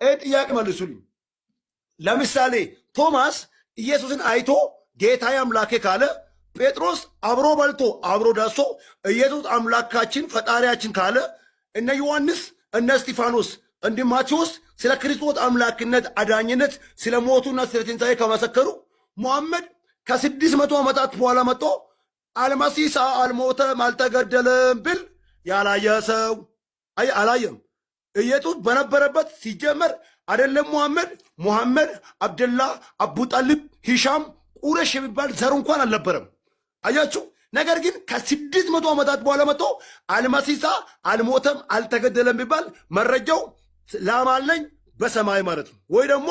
ይህ ጥያቄ መልሱልኝ። ለምሳሌ ቶማስ ኢየሱስን አይቶ ጌታዬ አምላኬ ካለ፣ ጴጥሮስ አብሮ በልቶ አብሮ ዳሶ ኢየሱስ አምላካችን ፈጣሪያችን ካለ፣ እነ ዮሐንስ፣ እነ እስጢፋኖስ እንዲህ ማቴዎስ ስለ ክርስቶስ አምላክነት አዳኝነት፣ ስለ ሞቱና ስለ ትንሣኤ ከመሰከሩ፣ ሙሐመድ ከ600 ዓመታት በኋላ መጥቶ አልመሲሳ አልሞተም አልተገደለም ብል ያላየ ሰው አይ አላየም። ኢየሱስ በነበረበት ሲጀመር አይደለም ሙሐመድ፣ ሙሐመድ፣ አብደላ፣ አቡ ጣሊብ፣ ሂሻም፣ ቁረሽ የሚባል ዘር እንኳን አልነበረም። አያችሁ። ነገር ግን ከ600 ዓመታት በኋላ መጥቶ አልመሲሳ አልሞተም አልተገደለም ቢባል መረጃው ላማለኝ በሰማይ ማለት ነው፣ ወይ ደግሞ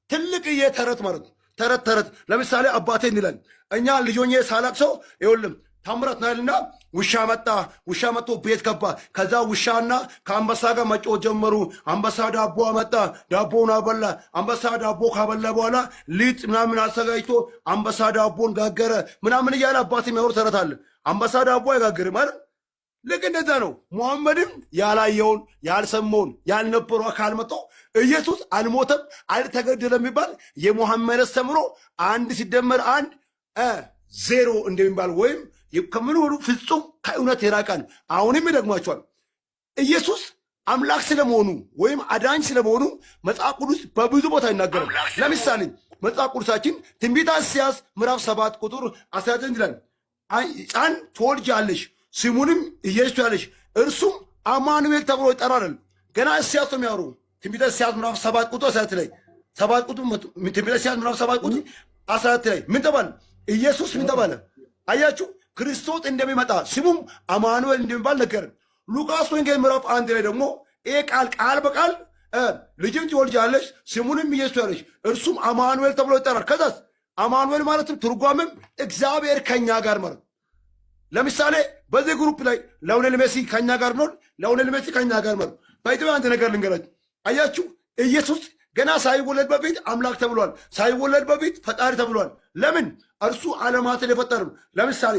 ትልቅዬ ተረት ማለት ነው። ተረት ተረት ለምሳሌ አባቴ እንላል እኛ ልጆኜ ሳላቅሰው ይኸውልህ ታምራት ናልና ውሻ መጣ። ውሻ መጥቶ ቤት ገባ። ከዛ ውሻና ከአንበሳ ጋር መጫወት ጀመሩ። አንበሳ ዳቦ አመጣ፣ ዳቦውን አበላ። አንበሳ ዳቦ ካበላ በኋላ ሊጥ ምናምን አዘጋጅቶ አንበሳ ዳቦን ጋገረ ምናምን እያለ አባት የሚያወሩ ተረት አለ። አንበሳ ዳቦ አይጋግርም አይደል? ልክ እንደዛ ነው። ሙሐመድም ያላየውን፣ ያልሰማውን፣ ያልነበሩ አካል መጥቶ ኢየሱስ አልሞተም አልተገደለም የሚባል የሙሐመድ አስተምሮ አንድ ሲደመር አንድ ዜሮ እንደሚባል ወይም ከምን ሁሉ ፍጹም ከእውነት የራቀ ነው። አሁንም ይደግማቸዋል። ኢየሱስ አምላክ ስለመሆኑ ወይም አዳኝ ስለመሆኑ መጽሐፍ ቅዱስ በብዙ ቦታ ይናገራል። ለምሳሌ መጽሐፍ ቅዱሳችን ትንቢተ ኢሳይያስ ምዕራፍ 7 ቁጥር 19 ይላል፣ ሕፃን ትወልጃለሽ፣ ስሙንም ኢየሱስ ያለሽ፣ እርሱም አማኑኤል ተብሎ ይጠራል። ገና ኢሳይያስ ነው የሚያወሩ። ትንቢተ ኢሳይያስ ምዕራፍ 7 ቁጥር 14 ላይ፣ 7 ቁጥር፣ ትንቢተ ኢሳይያስ ምዕራፍ 7 ቁጥር 14 ላይ ምን ተባለ? ኢየሱስ ምን ተባለ? አያችሁ፣ ክርስቶስ እንደሚመጣ ስሙም አማኑኤል እንደሚባል ነገርን። ሉቃስ ወንጌል ምዕራፍ 1 ላይ ደግሞ ይሄ ቃል ቃል በቃል ልጅም ትወልጃለሽ፣ ስሙንም ኢየሱስ ያለሽ፣ እርሱም አማኑኤል ተብሎ ይጠራል። ከዛስ አማኑኤል ማለትም ትርጓሜም እግዚአብሔር ከኛ ጋር ማለት። ለምሳሌ በዚህ group ላይ ሊዮኔል ሜሲ ከኛ ጋር ነው። ሊዮኔል ሜሲ ከኛ ጋር ማለት በኢትዮጵያ አንድ ነገር ልንገራችሁ። አያችሁ፣ ኢየሱስ ገና ሳይወለድ በፊት አምላክ ተብሏል። ሳይወለድ በፊት ፈጣሪ ተብሏል። ለምን? እርሱ ዓለማትን የፈጠረ ነው። ለምሳሌ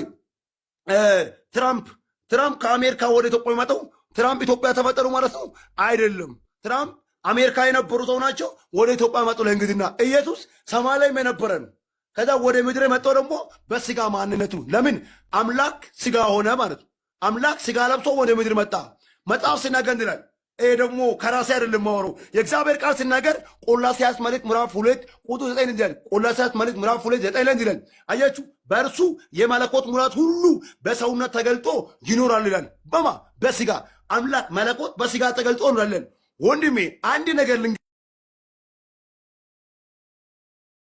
ትራምፕ፣ ትራምፕ ከአሜሪካ ወደ ኢትዮጵያ የመጣው ትራምፕ ኢትዮጵያ ተፈጠሩ ማለት ነው አይደለም። ትራምፕ አሜሪካ የነበሩ ሰው ናቸው። ወደ ኢትዮጵያ መጡ ለእንግድና። ኢየሱስ ሰማይ ላይም የነበረ ነው። ከዛ ወደ ምድር የመጣው ደግሞ በስጋ ማንነቱ። ለምን? አምላክ ስጋ ሆነ ማለት ነው። አምላክ ስጋ ለብሶ ወደ ምድር መጣ። መጽሐፍ ሲናገር ይላል። ይሄ ደግሞ ከራሴ አይደለም የማወራው። የእግዚአብሔር ቃል ሲናገር ቆላስይስ መልእክት ምዕራፍ 2 ቁጥር 9 እንዲህ ይላል። ቆላስይስ መልእክት ምዕራፍ 2 9 ላይ እንዲህ ይላል። አያችሁ፣ በእርሱ የመለኮት ሙላት ሁሉ በሰውነት ተገልጦ ይኖራል ይላል። በማ? በስጋ። አምላክ መለኮት በስጋ ተገልጦ ይኖራል። ወንድሜ አንድ ነገር ልንገርህ።